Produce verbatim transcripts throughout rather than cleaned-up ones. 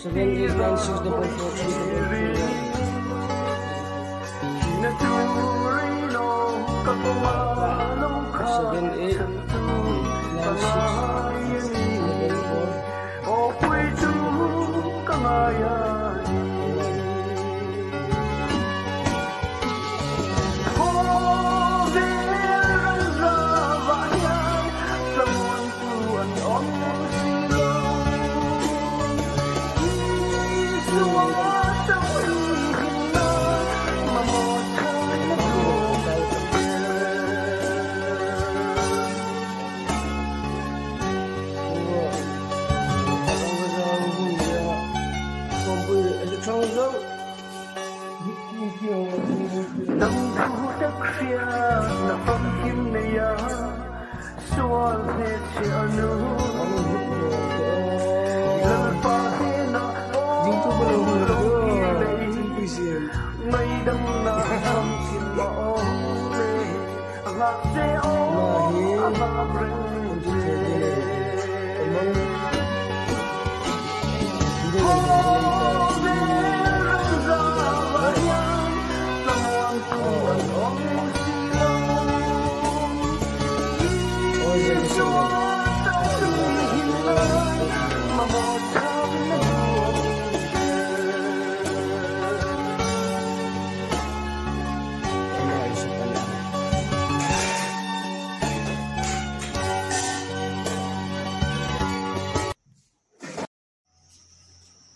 Seven eight nine six double four three double three. Seven eight nine six double four. Dam thu tak hria na famkim nei a, sual hmel che a nu. Lalpa hena, ding thu ba lo hmel lo. Mai dam na famkim ma om le. Ngak che o, a ngak reng che.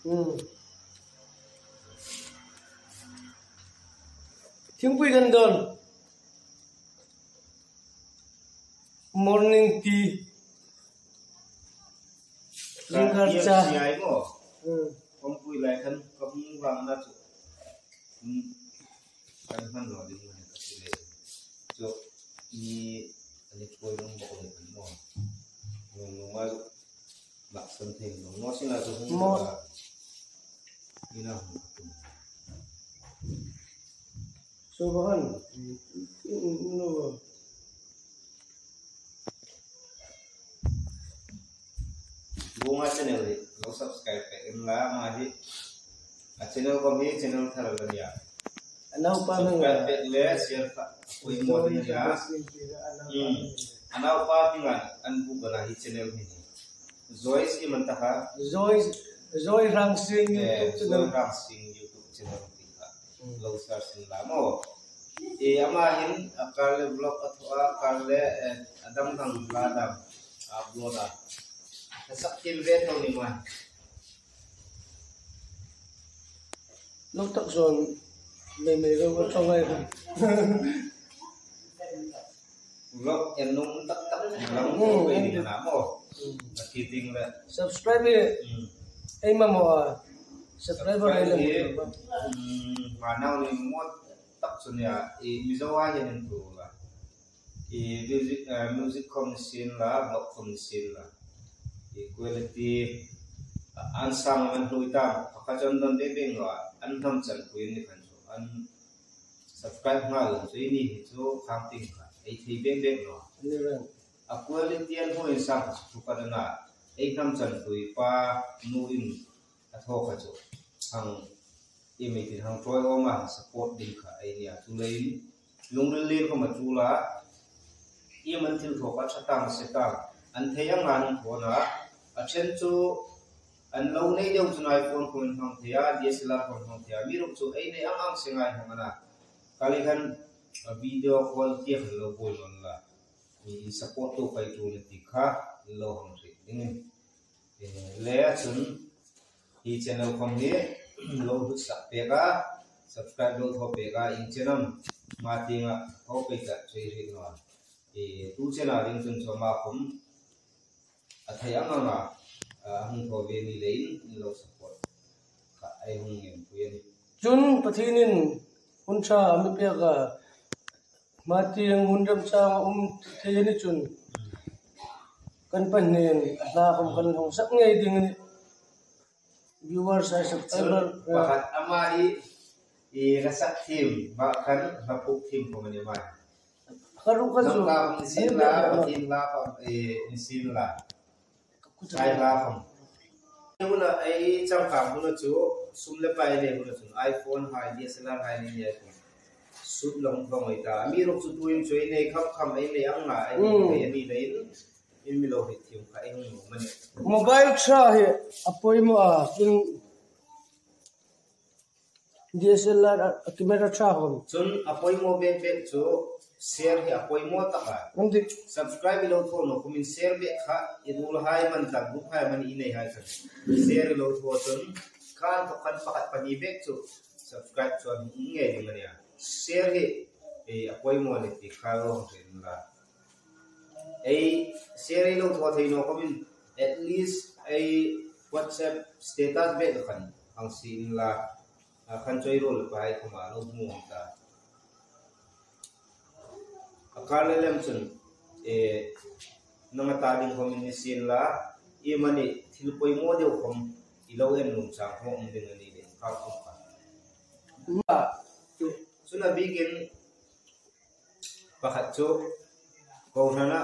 Hmm. Thingpui kan don. Morning tea. Zingkar cha. Ka K F C ai maw. Hmm. Thingpui lai khan ka hung vang na chu. Hmm. Kan hman lo ding ni ka ti le. Chu ni ani poi nung bok le kan maw. Nung nung a Mak san thei lo. Mo sina chu hung mo. Ina hung tum. So ba han. No. Bunga channel hi lo subscribe pek inla, ama hi. A channel khom hi channel thar la nia. A naupa hming. Subscribe pek le share kha. Pui mo ni a. Hmm. A naupa hming a, an bu bana hi channel hi. Joyce i man ta kha. Joyce, Joy Rangsing, eh, YouTube channel. Joy Rangsing YouTube channel ti kha. Hmm. Lo search inla maw. E, ama hin a kar le vlog a thaw a, kar le, eh, a dang dang la dang a upload a. Ka sak kim ve tho ni ma. Lo tak zon mei mei lo ka tong ai. Vlog en nung tak tak lang ko pe ni na mo. Hmm. Ka ti ding le. Subscribe e. Hmm. Ei ma mo a. Subscribe e le. Hmm, ma nau ni mo tak chu nia. I Mizo a hin tu la. I music, eh, music khom ni sien la, vlog khom ni sien la. I quality, eh, an sang man hlui ta, pakhat chun don de beng lo, an hnam chan pui ni khan chu, an subscribe nga lo chu i ni hi chu khang ting kha, ei thei beng beng lo. Ni rang. A quality an hlui sang chu kha dana, ei hnam chan pui pa nu in a thaw kha chu. Hang i mi tin hang troi awm a, support ding kha ei nia. Chu leiin lungril lien khom a chu la. I man thil thaw kha ṭha tang se tang. An thei ang an thaw na. A chen chu an lo nei deu chu iPhone khom hmang thei a, D S L R khom hmang thei a. Mi ruk chu ei nei ang ang se ngai hmang a na. Kali khan a video call ti khan lo boi non la. I support tu kai tu le ti kha lo hang ri ding. Eh, le a chun, hi channel khom hi, lo hut sak pek a, subscribe lo thaw pek a, in channel, ma tinga, thaw pek a, chei ri naw. E, tu chena ding chun chu ama khom a thei ang anga, a, hung thaw ve ni leiin in lo support kha ei hung ngên pui a nih. Chun Pathienin hun ṭha a mi pêk a, hma tieng hun remchang a um thei a ni chun kan pahniin a hla khom kan hung sak ngei ding a nih. Viewers, subscriber, pakhat ama hi, i, hla sak thiem, ma khan hla phuok thiem khom a ni ma. Kha ru kha zu. Hnam hla khom ni sien la, Pathien hla khom, e, ni sien la. Chai hla khom. Huna ei changkang huna chu, sum le pai le huna chu, iPhone hai, D S L R hai ni le khom. Sut long khom ei ta. Amiruokchu tuin chu ei nei kham kham ei nei ang la, ei nei, mm, ei ni le in. In mi lo hriet thiem kha ei hung nuom a nih. Mobile ṭha hi a poimaw a, in D S L R a, a camera ṭha khom. Chun a poimaw bek bek chu share hi a poimaw tak a. An ti. Subscribe i lo thaw naw khomin share bek kha i ruolhai man tak, group hai man i nei hai khan. Share i lo thaw chun khan thawk khan pakhat pahni bek chu subscribe chuan hung ngei ding a nia. Share hi, e, a poimaw a ni ti kha lo hre inla. Ei share ei lo thaw thei naw khomin, at least ei WhatsApp status bek khan hang sie inla, a, khan chawi ruol le pai khoma lo hmu ang ta. A kar le lem chun, e, nang a ta ding khomin ni sien la, i mani thil poimaw deu khom i lo en nuom chang khom um ding a ni le, kar khom kha. Chun a bikin, pakhat chu, kohrana,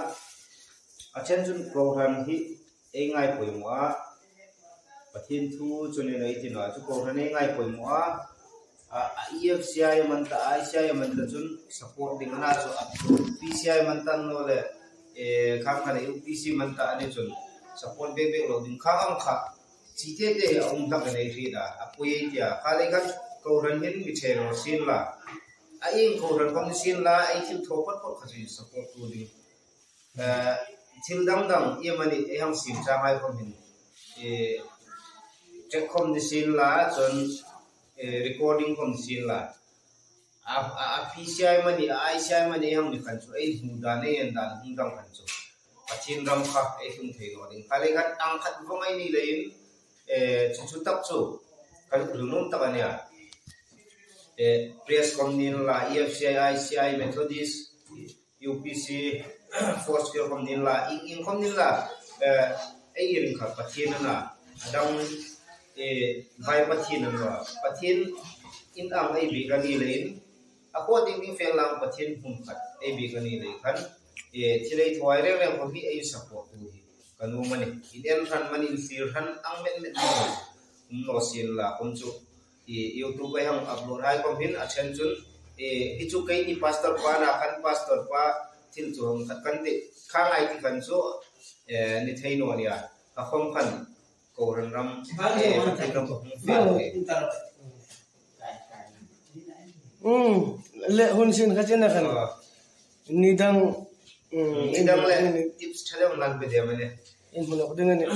a chen chun kohran hi ei ngai poimaw a, Pathien thu chu ni lo ei ti naw chu kohran ei ngai poimaw a, a, a E F C I man ta, I C I man ta chun support ding a na chu a, P C I man ta naw le, e, khang khan U P C man ta a ni chun support bek bek lo ding kha ang kha. Chi te te a um hlak a nei hriet a, a pui ei tia. Kha lei khan kohran hin mi ṭhe lo sien la. A ieng kohran khom ni sien la, ei thil thaw phawt phawt kha chu support tu ding. Eh, thil dang dang, i mani, ei hang siem chang hai khom hin. Eh, track khom ni sien la, chun, eh, recording khom ni sien la. A, a, a P C I mani, a I C I mani hang ni khan chu ei hmu dan, ei en dan hung dang khan chu Pathien ram kha ei hlum thei naw ding. Kha lei khan ang khat vawng ei ni leiin, eh, chu chu tak chu ka hril nuom tak a nia. Eh, press khom ni inla, E F C I, I C I, Methodist, U P C, Force Field khom ni inla, ieng ieng khom ni inla, eh, ei ring kha Pathien a na, a dang, eh, vai Pathien a na, Pathien in ang ei bik a ni leiin, a khaw ding ding fel lang Pathien hmun khat ei bik a ni lei khan, eh, thil ei thaw reng reng khom hi ei support tu hi ka nuom a nih. In en hran man, in fiel hran ang met met man um naw sien la, khom chu, i, YouTube ei hang upload hai khom hin a chen chun, i, hi chu keini pastor pa na khan pastor pa thil chu hang khat kan ti kha ngai ti khan chu, eh, ni thei naw nia. Ka khom khan kohran ram, eh, Pathien ram hung fiel e. Um, le hun sin kha chen a khan. Ah. Ni dang, um, ni dang le, ni tips ṭha deu lang pe de mane. In hmu lawk ding a nih.